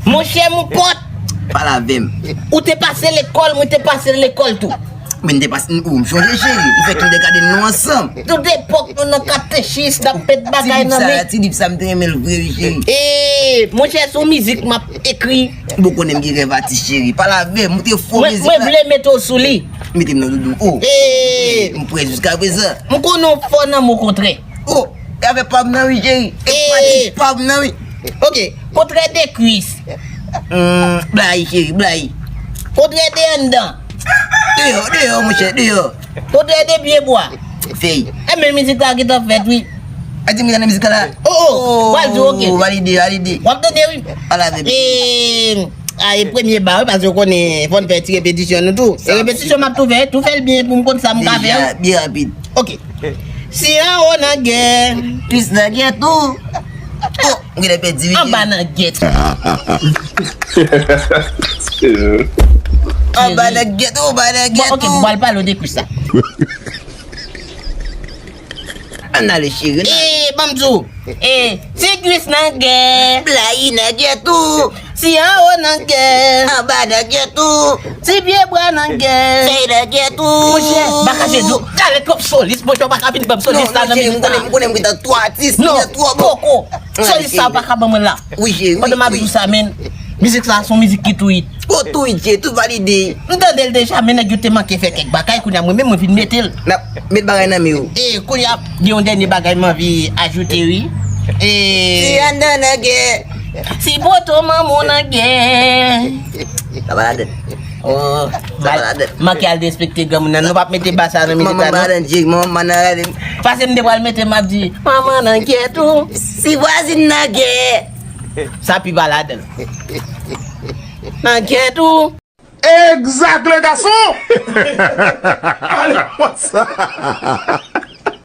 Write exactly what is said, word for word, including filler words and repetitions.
Monchè, mon pòt, Pale avè m. Ou te pase lekòl, mwen te pase lekòl tou. Men m te pase, ou m chonje cheri. M fè kindergarten nou ansanm. Tout epòk nou nan katechis, n ap met bagay nan men. Ti lip sa m te renmen l vre wi cheri. Ee, monchè, se yon mizik m ap ekri. Bon konnen m gen rèv atis cheri. Pale avè m, ou te fò mizik la. Mwen vle mete w sou li. Mete m nan doudou. Oh. Ee. M prè jiska prezan. M konnen w fò nan mo kontrè. Oh. Avè pa m nan wi cheri. E pati pa m nan wi. Ok. Kontrè de kwis. Blayi cheri, blayi. Kontrè de anndan. Deyò, deyò monchè, deyò. Kontrè de pye bwa. Fèy. E men mizik la gentan fèt wi. A di m nan mizik la. Oh oh. Pral di ok. Valide, valide. W ap tande wi. Ala bebe. E a e premye ba wi paske w konnen fò n fè ti repetisyon nou tou. E repetisyon m ap tou fè, tou fè l byen pou m konn sa m ka fè. Byen rapid. Ok. Si anwo nan gè. Kwis nan gè tou. Oh, m genlè pèdi wi. Anba nan gè. Anba nan gè tou, anba nan gè tou. Ok, m pral pale w de kwis la. Ann ale cheri. E ban m di w. E si kwis nan gè. Blayi nan gè tou. Si anwo nan gè. Anba nan gè tou. Si pye bwa nan gè. Fèy nan gè tou. Monchè, baka jezi. Talè twòp solis, monchè, w pa ka vin ban m solis la nan mizik la. M konnen m gentan twò atis. Non, poko. Solis sa w pa ka ban mwen la. Wi cheri. Pandan m ap di w sa men. Mizik sa se yon mizik ki tou it. Ou tou it cheri, tou valide. M tande l deja men nèg yo te manke fè kèk bagay kounye a mwen menm mwen vin mete l. N ap met bagay nan men yo. E kounye a gen yon dènye bagay m anvi ajoute wi. E Si anndan nan gè. Si poto manman w nan gè. Sa pa ladan. Oh, Sa pa ladan. Manke al derespekte granmoun nan. Nou p ap mete ba sa nan mizik Manman la non. Badan Jig, manman nan rale. Pase m te pral mete m ap di manman nan gè tou. Si vwazin nan gè. Sa pi pa ladan. Nan gè tou. Exact les garçons. Allez, what's up?